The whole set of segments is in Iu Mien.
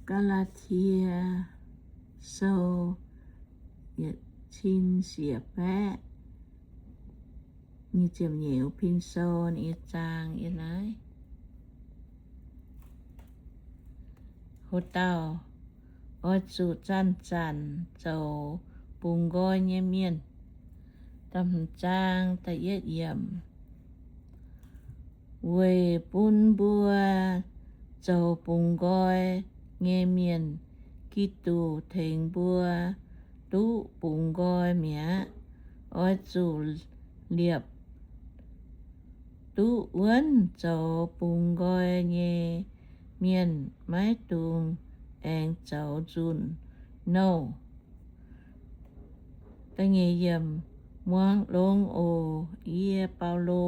Gaa^laa^tie Sou yietc cin siec baeqv, nyeic ziepc nyeic, Pin Sou nyei zaang yiem naaiv. Ho dauh oix zuqc zanc-zanc zoux bungx nqoi nyei mienh. Da'hmz zaang da'yietv yiemc. Weic bun mbuo zoux bungx nqoi nyei mienh, Giduc tengx mbuo duqv bungx nqoi mi'aqv. Oix zuqc liepc duqv wuonv zoux bungx nqoi nyei mienh, maiv dungx aengx zoux nzunc nouh. Muangx longx oc. Yie, Baulo,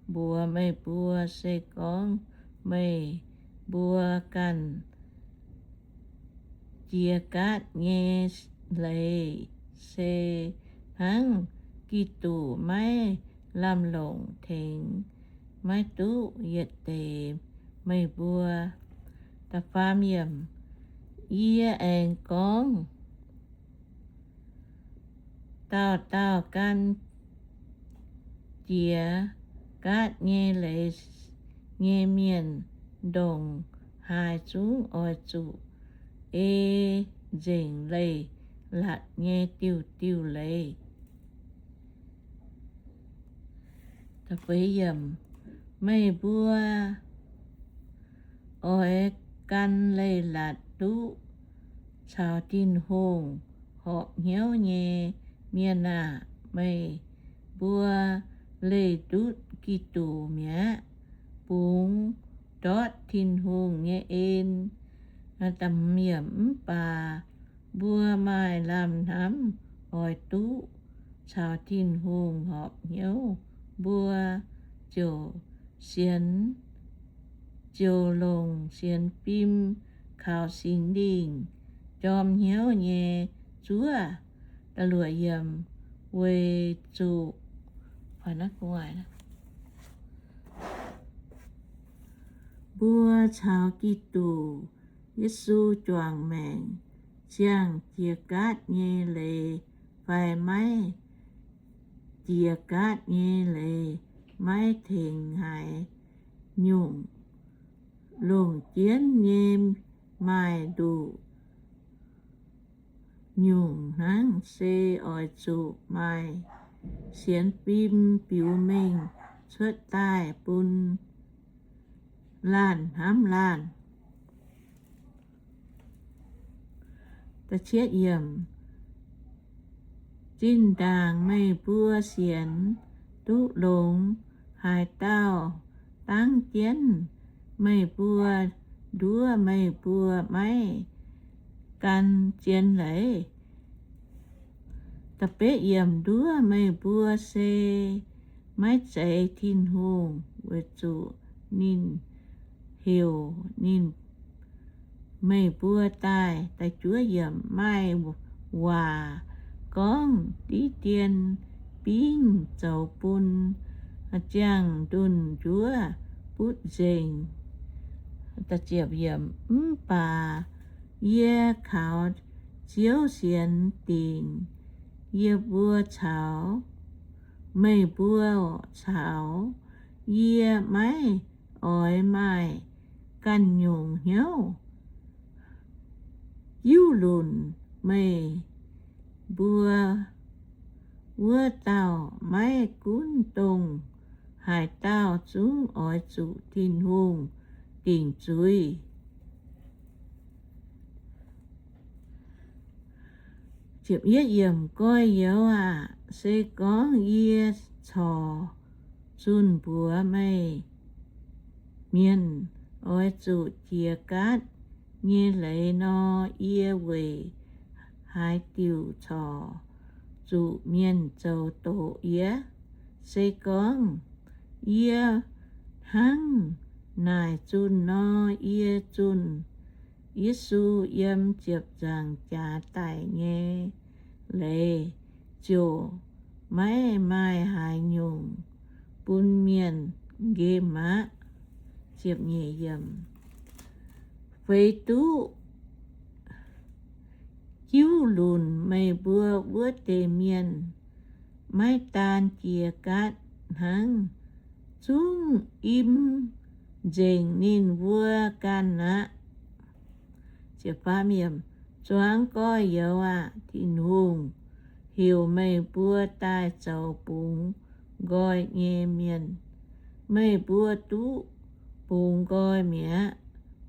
mbuox meih mbuo, se gorngv meih mbuo ganh jiex gaatv nyei leiz se hnangv Giduc maiv lamh longc tengx maiv duqv yietc deix meih mbuo. Da'faam yiemc. Yie aengx gorngv, dauh dauh gan jiex gaatv nyei leiz nyei mienh ndongc haaix zungv oix zuqc ei nzengc leiz-latc nyei diuh diuh leiz. Meih mbuo oix gan leiz-latc duqv caux Tin-Hungh horpc hnyouv nyei mienh aah! Meih mbuo leih ndutv Giduc mi'aqv, bungx ndortv Tin-Hungh nyei en. Mv baac mbuo maaih lamh hnamv oix duqv caux Tin-Hungh horpc hnyouv, mbuo ziouc sienx, ziouc longc sienx fim kaux Singx Lingh jorm hnyouv nyei zuov. Weic zuqc mbuo caux Giduc Yesu juangc maengc, ziangh jiex gaatv nyei leiz fai maiv jiex gaatv nyei leiz maiv tengx haaix nyungc. Longc jienv nyei maaih nduqc nyungc hnangv. Se oix zuqc maaih sienx fim biux mengh cuotv daaih bun laanh hnamv laanh. Zinh ndaangc meih mbuo sienx duqv longx haaix dauh dangv jienv meih mbuo nduov, meih mbuo maiv gan zien leiz. Nduov meih mbuo se maiv zeiz Tin-Hungh, weic zuqc ninh heuc ninh, meih mbuo daaih. Maaih waac gorngv diqv dien bingv zoux bun ziangh ndunh njuov butv nzengc. Mv baac yie kaux Ziouv sienx dingc yie mbuo caux meih mbuo caux, yie maiv oix maaih ganh nyungc hnyouv jiuv lunc meih mbuo wuov dauh. Maiv gunv dongh haaix dauh zungv oix zuqc Tin-Hungh dingc zuiz. Gorx-youz aah! Se gorngv yie corc zunh mbuox meih, mienh oix zuqc jiex gaatv nyei leiz nor, yie weic haaix diuc corc zuqc mienh zoux doqc yie? Se gorngv yie hnangv naaic zunh nor, yie zunh Yesu yiem ziepc nzaangc jaax daic nyei leiz ziouc maiv maaih haaix nyungc bun mienh nqemh aqv. Feix duqv jiuv lunc meih mbuo wuov deix mienh, maiv daan jiex gaatv hnangv, zungv im nzengc ninh mbuo ganh aqv. Zuangx gorx-youz aah! Tin-Hungh heuc meih mbuo daaih zoux bungx nqoi nyei mienh. Meih mbuo duqv bungx nqoi mi'aqv.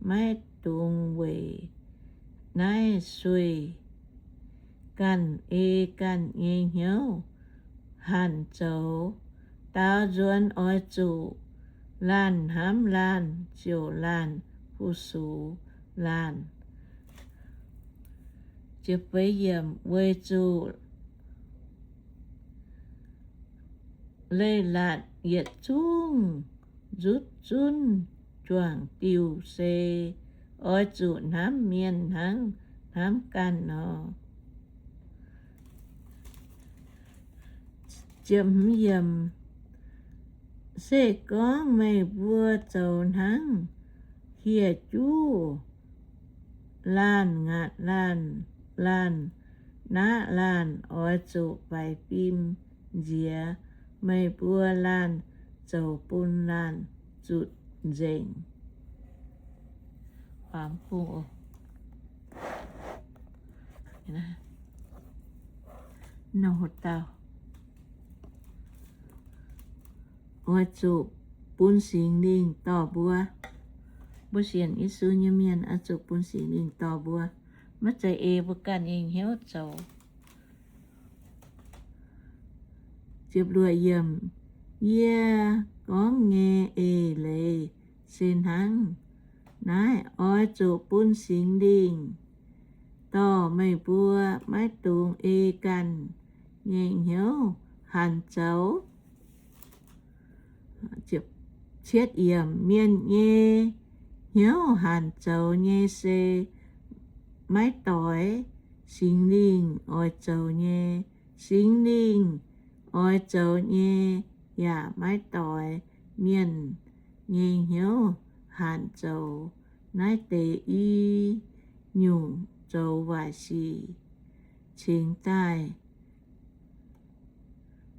Maiv dungx weic naaiv sueih ganh ei ganh nyei hnyouv hanc zoux. Daaux nzuonx oix zuqc laanh hnamv laanh, ziouc laanh fu-sux laanh. Weic zuqc leiz-latc yietc zungv nzutv zunv juangc diuh se oix zuqc hnamv mienh hnangv hnamv ganh nor. Se gorngv meih mbuo zoux hnangv, hieh juv laanh, ngaatc laanh, laanh naqv laanh oix zuqc faix fim nziex. Meih mbuo laanh zoux bun laanh zutc nzengc. Oix zuqc bun Singx Lingh dorh mbuo. Mbuo sienx Yesu nyei mienh oix zuqc bun Singx Lingh dorh mbuo, maiv zeiz ei mbuo ganh nyei hnyouv zoux. Yie gorngv nyei eix leiz se hnangv naaiv, oix zuqc bun Singx Lingh dorh meih mbuo, maiv dungx ei ganh nyei hnyouv hanc zoux. Mienh nyei hnyouv hanc zoux nyei se maiv doix Singx Lingh oix zoux nyei. Singx Lingh oix zoux nyei yaac maiv doix mienh nyei hnyouv hanc zoux. Naaiv deix i nyungc zoux waaic sic cingx daaih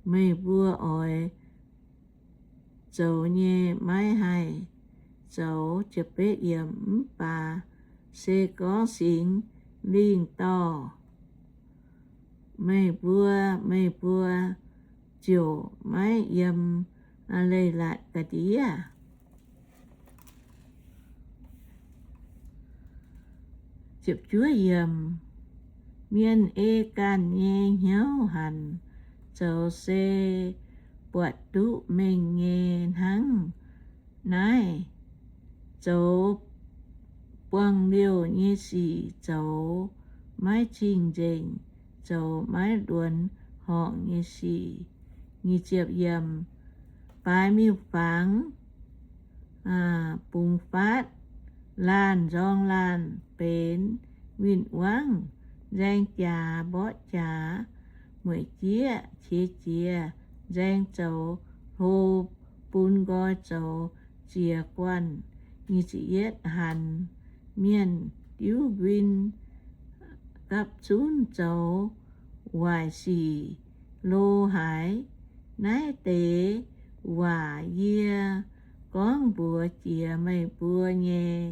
meih mbuo oix zoux nyei maiv haih zoux. Mv baac se gorngv Singx Lingh dorh meih mbuo, meih mbuo ziouc maiv yiem leiz-latc ga'ndiev. Mienh ei ganh nyei hnyouv hanc zoux se buatc duqv mengh nyei hnangv naaiv. Zoux buangh liouh nyei sic, zoux maiv cing-nzengc, zoux maiv nduonx horngc nyei sic. Baaix miuc-fangx, bungx faatv laanh nzorng laanh, benx win-wangv, nzaeng jaax mborqv jaax, mueic jieqv qiex jiez, nzaeng zoux hlo bun nqoi zoux ziex guanh. Hanc mienh diuv nquin gapv zunv zoux waaic sic lo haaix. Naaiv deix waac yie gorngv mbuox jiex meih mbuo nyei.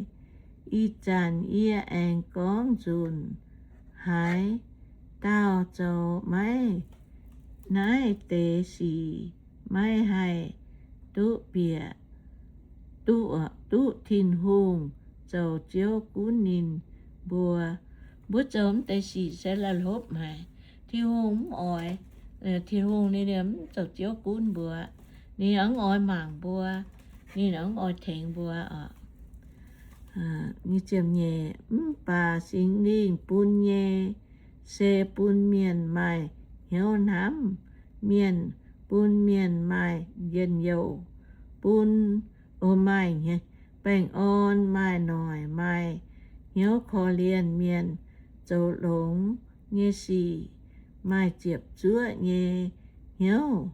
Ih zanc yie aengx gorngv nzunc haaix dauh zoux maiv naaiv deix sic maiv haih duqv bieqc, duqv Tin-Hungh zoux Ziouv gunv ninh mbuo. Mbuo zoux mv deix sic se la'hlopv haic. Tin-Hungh mv oix, Tin-Hungh ninh mv zoux Ziouv gunv mbuo. Ninh mv oix mangc mbuo, ninh mv oix tengx mbuo oc. Mv baac Singx Lingh bun nyei se bun mienh maaih hnyouv hnamv mienh, bun mienh maaih njien-youh, bun, o, maaih baengh orn, maaih noic, maaih hnyouv korv-lienh mienh, zoux longx nyei sic, maaih ziepc zuoqv nyei hnyouv.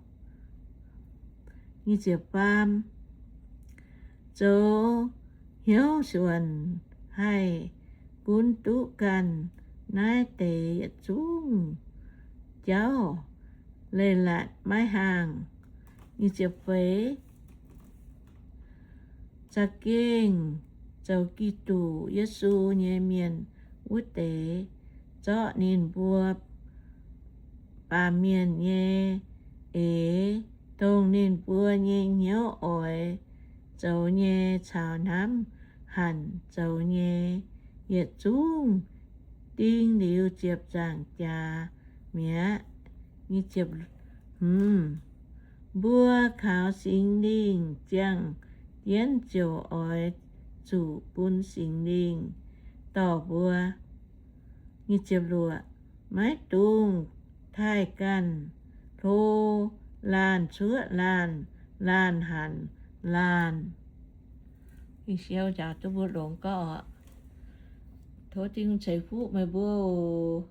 Zoux hnyouv suonc haih gunv duqv ganh naaiv deix yietc zungv jauv leiz-latc maiv haangh. Feix, za'gengh zoux Giduc Yesu nyei mienh wuov deix zorqv ninh mbuo baamh mienh nyei eix, dongh ninh mbuo nyei hnyouv oix zoux nyei caux hnamv hanc zoux nyei yietc zungv ding liuz ziepc nzaangc jaax mi'aqv. Mbuo kaux Singx Lingh ziangh jienv ziouc oix zuqc bun Singx Lingh dorh mbuo. Maiv dungx taaih ganh hlo laanh cuotv laanh, laanh hanc laanh. Siou njaaux duqv mbuo longx gorngv oc. Tov Tin-Hungh ceix fuqv meih mbuo oc.